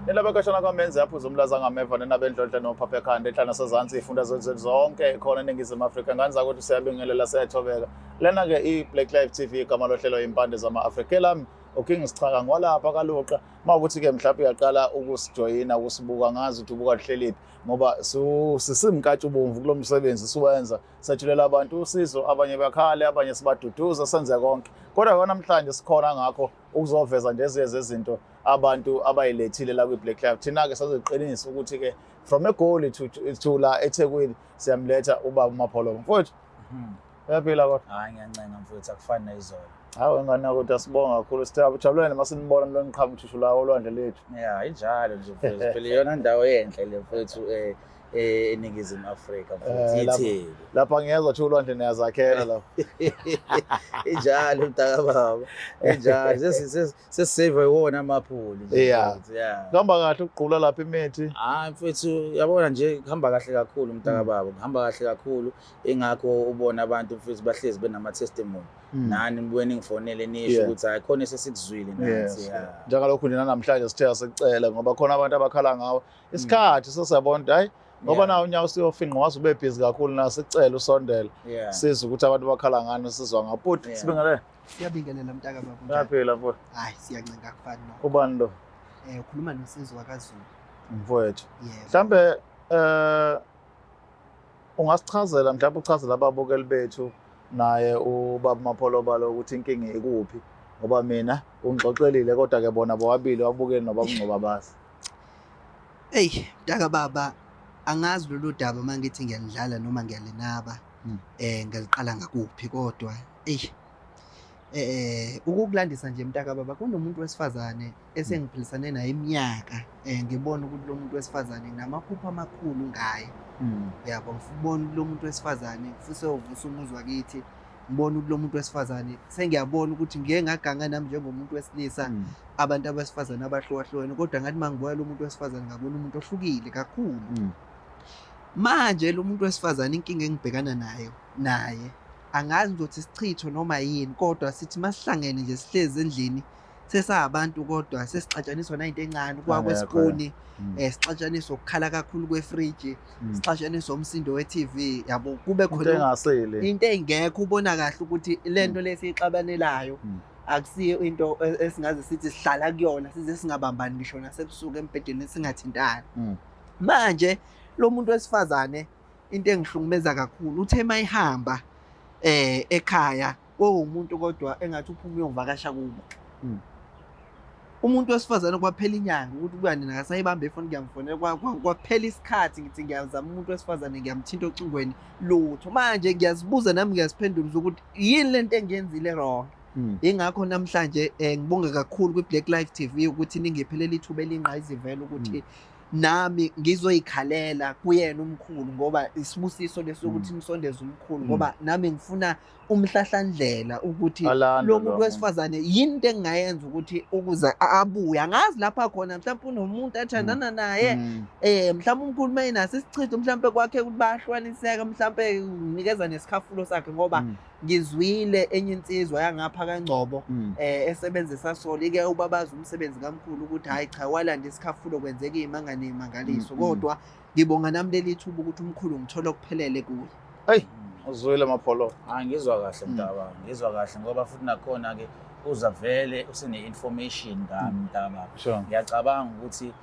Nina bekashana kwamenzi aphuza umlaza ngameva, nina bendlondla nophapha ekhanda enhla nasezansi ifunda zethu zonke khona eNingizimu Afrika. Ngani zakuthi siyabingelela, siyathobeka. Lena-ke i-Black Life TV, igama lohlelo Impande zama-Afrika. Elami uKing Sichaka, ngwalapha kaLuqa. Uma ukuthi-ke mhlawumbe uyaqala ukusijoyina, ukusibuka, ngazi ukuthi ubuka luhleliphi, ngoba sisimkantshubomvu kulo msebenzi siwenza, sethulela abantu usizo, abanye bakhale, abanye sibaduduza, senze konke. Kodwa namhlanje sikhona ngakho ukuzoveza nje ezinye zezinto abantu abayilethile la kwi-Black Life. Thina-ke sazoqinisa ukuthi-ke from eGoli to la eThekwini siyamletha ubaba uMapholoba. Mfowethu, uyaphila kodwa? Hayi, ngiyancenga mfowethu, akufani nayizolo. Hawu ngane, kodwa sibonga kakhulu, sijabulele noma sinibona lo niqhamuka uthushu la olwandle lethu. Ya, injalo nje mfowethu. Phela iyona ndawo enhle le mfowethu eNingizimu Afrika mfowethu, iTheku. Lapha ngiyezwa ukuthi ulwandle niyazakhela lapha. Injalo mntakababa. Injalo. Sesisave iwona amaphuli nje mfowethu, yeah. Kuhamba kahle ukugqula lapha imithi? Hayi mfowethu, yabona nje kuhamba kahle kakhulu mntakababa, kuhamba kahle kakhulu. Ingakho ubona abantu mfowethu bahlezi benama testimony. Nani nibuye ningifonele nisho ukuthi hayi, khona esesikuzwile nathi. Yeah. Njengalokhu nje namhlanje sithe asicela, ngoba khona abantu abakhala ngawo. Isikhathi sesiyabona ukuthi hayi, ngoba nawo unyawo siyofinqa waze ube busy kakhulu, na sicela usondele. Sizwe ukuthi abantu bakhala ngani, sizwa ngaphuthi. Sibingelele. Siyabingelela mntaka baba. Uyaphila mfowethu? Hayi, siyancenga, akufani no. Ubani lo? Ukhuluma noSizwe wakaZulu. Mfowethu. Yebo. Mhlambe ungasichazela, mhlawumbe uchazela ababukeli bethu naye ubaba Mapholoba lo ukuthi inkinga ikuphi, ngoba mina ungixoxelile, kodwa ke bona bobabili wabukeli nobaba uNgcobo bazi. Ey mntaka baba, angazi lolu daba mangithi ngiyalidlala noma ngiyalenaba. Ngaliqala ngakuphi, kodwa ey ukukulandisa nje mntaka baba, kunomuntu wesifazane esengiphilisane naye iminyaka, ngibona ukuthi lo muntu wesifazane nginamaphupho amakhulu ngaye. Uyabo, ngifuna ukuthi lo muntu wesifazane ngifise uvusa umuzi wakithi, ngibona ukuthi lo muntu wesifazane sengiyabona ukuthi ngiye ngaganga nami njengomuntu wesilisa, abantu abesifazane abahlukahlukene, kodwa ngathi mangibona lo muntu wesifazane ngabona umuntu ohlukile kakhulu. Manje lo muntu wesifazane inkinga engibhekana nayo naye, angazi ngizothi isichitho noma yini, kodwa sithi masihlangene nje sihlezi endlini sesabantu, kodwa sesixatshaniswa nayinto encane, ukuwa kwesipuni, sixatshaniswa ukukhala kakhulu kwefriji, sixatshaniswa umsindo we-TV, yabo, kube Into khona engasile. Into engekho, ubona kahle ukuthi lento lesiyixabanelayo akusiyo into esingaze sithi sihlala kuyona size singabambani ngisho nasebusuku embhedeni singathintani. Manje lo muntu wesifazane into engihlukumeza kakhulu, uthe mayihamba ekhaya kowumuntu, kodwa engathi uphuma uyovakasha kubo. Umuntu wesifazane kwaphela inyanga ukuthi kuya nina akasayibambe ifoni, ngiyamfonela, kwaphela isikhathi ngithi ngiyazama umuntu wesifazane, ngiyamthinta ocingweni, lutho. Manje ngiyazibuza nami, ngiyaziphendula ukuthi yini lento engiyenzile wrong. Ingakho namhlanje ngibonga kakhulu kwi-Black Life TV ukuthi ningiphelele ithuba elingqayizivele ukuthi nami ngizoyikhalela kuyena umkhulu, ngoba isibusiso lesokuthi nisondeze umkhulu, ngoba nami ngifuna umhlahlandlela ukuthi Alande lo muntu lo wesifazane yini into engingayenza ukuthi ukuze abuye. Angazi lapha khona mhlawumbe unomuntu athandana naye, mhlawumbe umkhulu mayinaso isichitho, mhlawumbe kwakhe ukuthi bayahlukaniseka, mhlawumbe unikeza nesikhafulo sakhe, ngoba ngizwile enye insizwa yangapha kaNgcobo esebenzisa solo ike ubabaza umsebenzi kamkhulu ukuthi hayi cha, walanda isikhafulo, kwenzeka izimanga nezimangaliso. Kodwa ngibonga nami leli thuba ukuthi umkhulu ngithola okuphelele kuye. Hey, uzwile Mapholo? Hayi, ngizwa kahle mntaba, ngizwa kahle, ngoba futhi nakhona ke uza vele usene information ngami mntaba. Ngiyacabanga ukuthi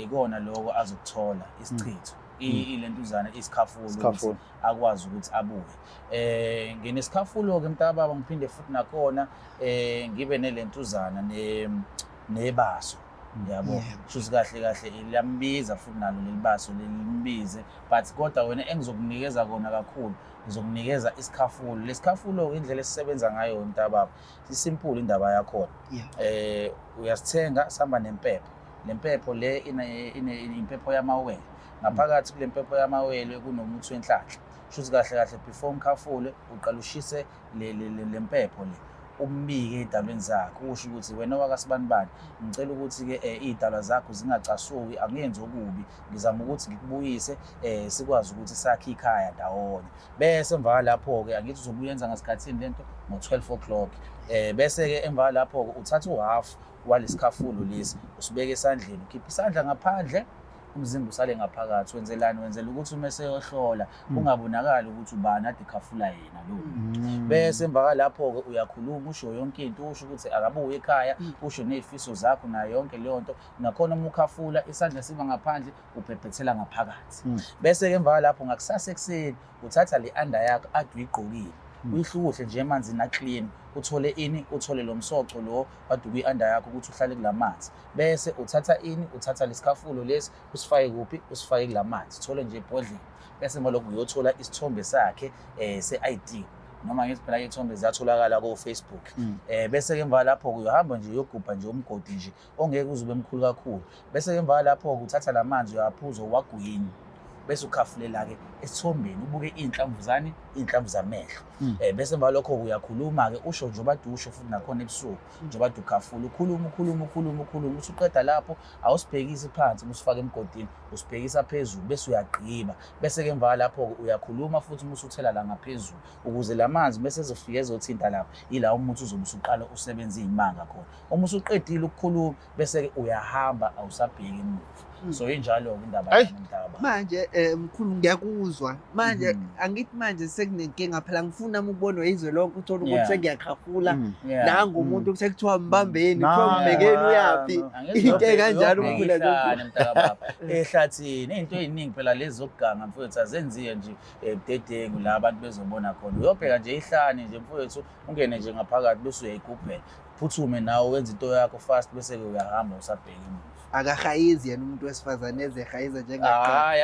ikona lokho azokuthola isichitho, ilentuzana isikhafulo, Isikhafulo. ukuthi akwazi ukuthi abuye. Nginesikhafulo ke mntababa, ngiphinde futhi nakhona ngibe nelentuzana nebaso. Yabo, shuthi kahle kahle liyambiza futhi nalo leli baso limbize, but kodwa wena engizokunikeza kona kakhulu, ngizokunikeza isikhafulo. Lesikhafulo indlela esisebenza ngayo mntababa, isimple indaba yakhona. Uyasithenga, sihamba nempepho. Lempepho le ine impepho yamawele. Ngaphakathi kule mpepho yamawele kunomuthi wenhlanhla. Shuthi kahle kahle before umkhafule uqala ushise le mpepho le. Umbike ey'dalweni zakhe, usho ukuthi wena wakasibanibani, ngicela ukuthi-ke iy'dalwa zakho zingacasuki, angenzi okubi, ngizama ukuthi ngikubuyise sikwazi ukuthi sakhe ikhaya ndawonye. Bese emva kwalapho-ke, angithi uzobe uyenza ngasikhathini lento ngo-12 o'clock. Bese-ke emva kwalapho-ke uthatha uhafu walesikhafulo lesi, usibeke esandleni, ukhipha isandla ngaphandle, umzimba usale ngaphakathi. Wenzelani? Wenzela ukuthi uma eseyohlola kungabonakali ukuthi ubani ade ekhafula yena lo. Bese emva kwalapho-ke uyakhuluma, usho yonke into, usho ukuthi akabuye ekhaya, usho ney'fiso zakho nayo yonke leyo nto. Nakhona uma ukhafula isandla siba ngaphandle, ubhebhethela ngaphakathi. Bese-ke emva kwalapho ngakusasa ekuseni uthatha le under yakho ade uyigqokile, uyihlukuhle nje emanzini a-clean, uthole ini, uthole lo msoco lo kade ukuyi-under yakho ukuthi uhlale kula manzi. Bese uthatha ini, uthatha lesikhafulo lesi usifake kuphi, usifake kula manzi, uthole nje ebhodleni. Bese emva lokho uyothola isithombe sakhe se-ID, noma ngithi phela iy'thombe ziyatholakala ko-Facebook. Bese-ke emva lapho uyohamba nje uyogubha nje umgodi nje ongeke uze ube mkhulu kakhulu. Bese-ke emva lapho uthatha la manzi uyawaphuza uwagwinye, bese ukhafulela-ke esithombeni, ubuke iy'nhlamvu zani, iy'nhlamvu zamehlo. Bese emva lokho uyakhuluma-ke, usho njengoba ade usho futhi nakhona ebusuku njengoba ade ukhafula, ukhuluma ukhuluma ukhuluma ukhuluma, usuqeda lapho awusibhekisi phansi uma usifaka emgodini, usibhekisa phezulu bese uyagqiba. Bese-ke emva lapho-ke uyakhuluma futhi uma usuthela la ngaphezulu, ukuze la manzi bese ezofika ezothinta lapha, ila umuthi uzobe usuqala usebenza iy'manga khona. Uma usuqedile ukukhuluma bese-ke uyahamba, awusabheki emuva. So injalo-ke indaba Ayi. yami mntaba. Manje mkhulu ngiyakuzwa manje. Angithi manje sekunenkinga phela, ngifuna ukubonwa izwe lonke, uthole ukuthi sengiyakhafula, nangu umuntu sekuthiwa mbambeni, kuthiwa mbhekeni uyaphi, into ekanjalo mkhulu. Ihlane mntakababa ehlathini, iy'nto ey'ningi phela lezi zokuganga mfowethu azenziwe nje budedengu la abantu bezobona khona. Uyobheka nje ihlane nje mfowethu, ungene nje ngaphakathi bese uyayigubhela, phuthume nawe wenze into yakho fast, bese-ke uyahamba usabheka emuva. Akahayizi yena umuntu wesifazane ezehayiza njengaqala? Hayi,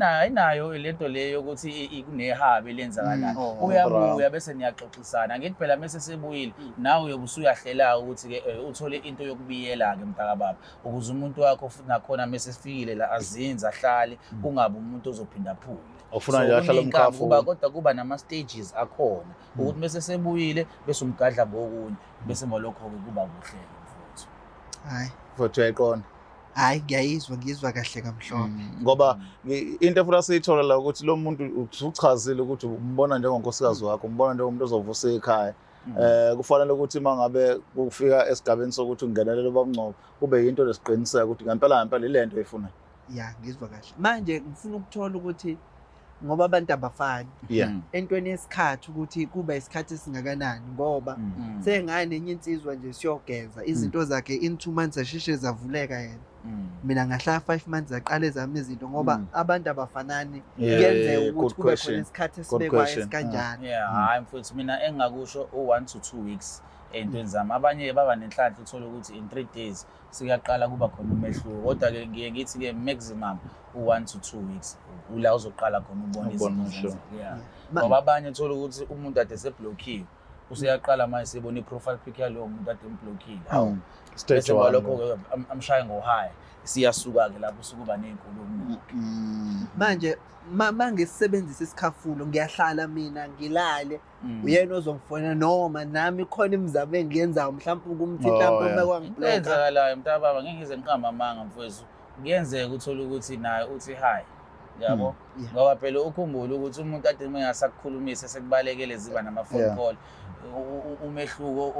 ayinayo lento leyo yokuthi kunehabe elenzakalayo. Oh. Uyabuya bese niyaxoxisana. Angithi phela mese sebuyile, nawe uyobe usuyahlela ukuthi-ke uthole into yokubiyela-ke mntakababa, ukuze umuntu wakho futhi nakhona mese sifikile la azinze ahlale, kungabi umuntu ozophinda aphume. Ufuna So, nje ahlale kuney'nkambi, umkhafu. Kodwa kuba nama-stages akhona ukuthi mese sebuyile bese umgadla ngokunye, bese emva lokho-ke kuba kuhle-ke mfowethu. Hayi. Futhi uyayiqonda. Hayi, ngiyayizwa, ngiyizwa kahle kamhlophe. Ngoba into efuna siyithola la ukuthi lo muntu usuchazile ukuthi umbona njengonkosikazi wakho, umbona njengomuntu ozovusa ikhaya. Kufanele ukuthi uma ngabe kufika esigabeni sokuthi ungenelele ubab'Ngcobo, kube yinto lesiqiniseko ukuthi ngempela ngempela ile nto oyifunayo. Ya, ngizwa kahle. Manje ngifuna ukuthola ukuthi ngoba abantu abafani entweni yesikhathi, ukuthi kuba isikhathi esingakanani, ngoba sengane enye insizwa nje siyogeza izinto zakhe in 2 months asheshe zavuleka yena, mina ngahlala 5 months zaqala ezami izinto, ngoba abantu abafanani, kuyenzeka ukuthi kube khona isikhathi esibekwayo esikanjani. Yeah, hayi mfowethu, mina engingakusho u-1 to 2 weeks ey'ntweni zami. Abanye baba nenhlanhla, uthole ukuthi in 3 days siyaqala kuba khona umehluko, kodwa-ke ngiye ngithi-ke maximum u-1 to 2 weeks ula uzoqala khona ubone Ubone izinto umehluko. zenzeka. Yeah, ngoba abanye uthola ukuthi umuntu ade sebhlokhiwe, useyaqala manje sebona i-profile pic yalowo muntu ade emblokhile. Hawu, Stage bese one. kwalokho-ke amshaye ngo-hi, siyasuka-ke lapho sukuba ney'nkulumo. Manje ma ngisebenzisa isikhafulo, ngiyahlala mina ngilale, uyena ozongifonela noma nami khona imizamo engiyenzayo mhlawumbe ukumthinta, Oh, mhlawumbe yeah. Into kwangiblocka? eyenzakalayo mntakababa, ngeke ngize ngiqambe amanga mfowethu, kuyenzeka uthole ukuthi naye uthi hi, yabo, ngoba phela ukhumbule ukuthi umuntu ade uma engasakukhulumisa sekubalekele ziba nama-phone call, umehluko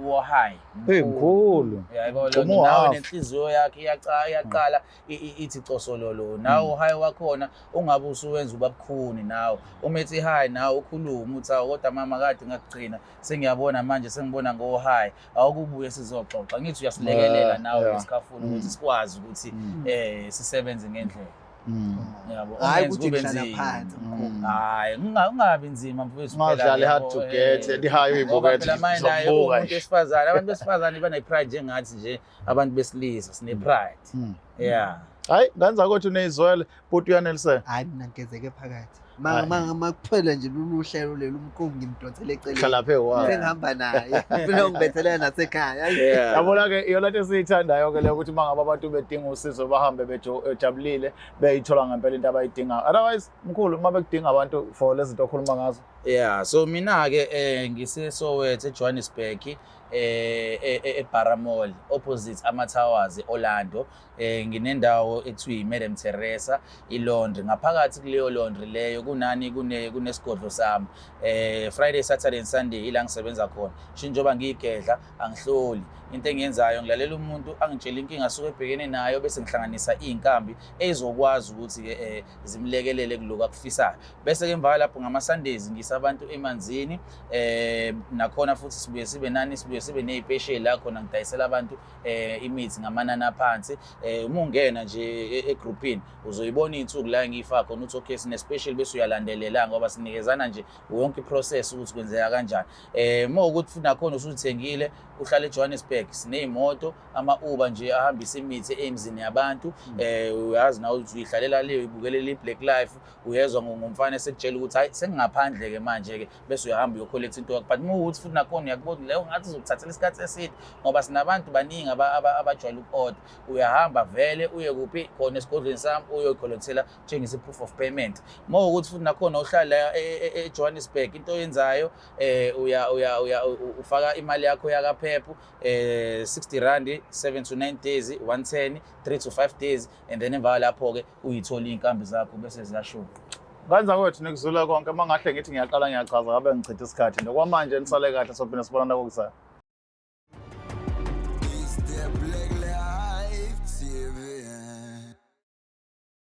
wo-hi Hey, mkhulu. Yayibona leyo nto, Gxuma nawe uhafu. nenhliziyo yakhe iyaqala ithi cosololo, nawe uhayi wakhona ungabe usuwenza ubabukhuni, nawe uma ethi hi nawe ukhulume uthi awu kodwa mama kade ngakugcina, sengiyabona manje, sengibona ngo-hi, awukubuye sizoxoxa. Ngithi uyasilekelela nawe ngesikhafulo ukuthi sikwazi ukuthi sisebenze ngendlela, yabo. Hhayi Ungenzi ukuthi kube ngihlala nzima. phansi mkhulu. Hayi, ungabi nzima mfowethu phela, Ungadlali hard yabo, to get, lihayo ngoba uyibukethe, phela manje naye uzokubuka umuntu nje. wesifazane, abantu besifazane bane-pride njengathi nje abantu besilisa sine-pride, yeah. Hayi, nganza kodwa uneyizwele, buti uyaneliseka. Hhayi, mina ngigezeke phakathi. Ma ma makuphela nje lolu hlelo lelu umkhulu ngimdonsele eceleni. Hlala phe wa. Sengihamba naye. Mina ngibethelela nasekhaya. Yeah. Yabona ke iyona nto esiyithandayo ke leyo ukuthi uma ngabe abantu bedinga usizo bahambe bejabulile beyithola ngempela into abayidingayo. Otherwise mkhulu uma bekudinga abantu for lezi zinto okhuluma ngazo. Yeah, so mina ke ngise Soweto eJohannesburg eBara Mall opposite ama Towers eOrlando. Nginendawo ekuthiwa i-Madam Teresa i-laundry. Ngaphakathi kuleyo laundry leyo kunani kunesigodlo sami. Friday, Saturday and Sunday ila ngisebenza khona. Sho njengoba ngiyigedla angihloli. Into engiyenzayo ngilalela umuntu angitshela inkinga asuke ebhekene nayo bese ngihlanganisa iy'nkambi ey'zokwazi ukuthi-ke zimlekelele kulokhu akufisayo. Bese ke emva lapho ngama Sundays ngisa abantu emanzini nakhona futhi sibuye sibe nani sibuye sibe nezipesheli la khona ngidayisela abantu imithi ngamanani aphansi. Uma ungena nje egroupini uzoyibona iy'nsuku la engiyifaka khona uthi okay sine special bese uyalandelela ngoba sinikezana nje yonke iprocess ukuthi kwenzeka kanjani. Uma ukuthi futhi nakhona usuthengile uhlala eJohannesburg siney'moto ama-Uber nje ahambisa imithi emzini yabantu. Uyazi nawe ukuthi uyihlalela le uyibukelela i-Black Life uyezwa ngomfana esekutshela ukuthi hayi sengingaphandle-ke manje-ke bese uyahamba uyocollecta into yakho. But uma ukuthi futhi nakhona uyakubona leyo ngathi izokuthathela isikhathi eside ngoba sinabantu baningi abajwayele uku-order. Uyahamba vele uye kuphi khona esigodlweni sami uyoyicollectela tshengisa i-proof of payment. Uma ukuthi futhi nakhona uhlala eJohannesburg into oyenzayo uya uya uya ufaka imali yakho yakaPEP 60 rand 7 to 9 days, 110 3 to 5 days and then emva lapho-ke uyithola iy'nkambi zakho bese ziyashuka. Kanza kwethu nikuzula konke uma ngahle ngithi ngiyaqala ngiyachaza ngabe ngichitha isikhathi. Nokwamanje nisale kahle sophinde sibonana kokuzayo.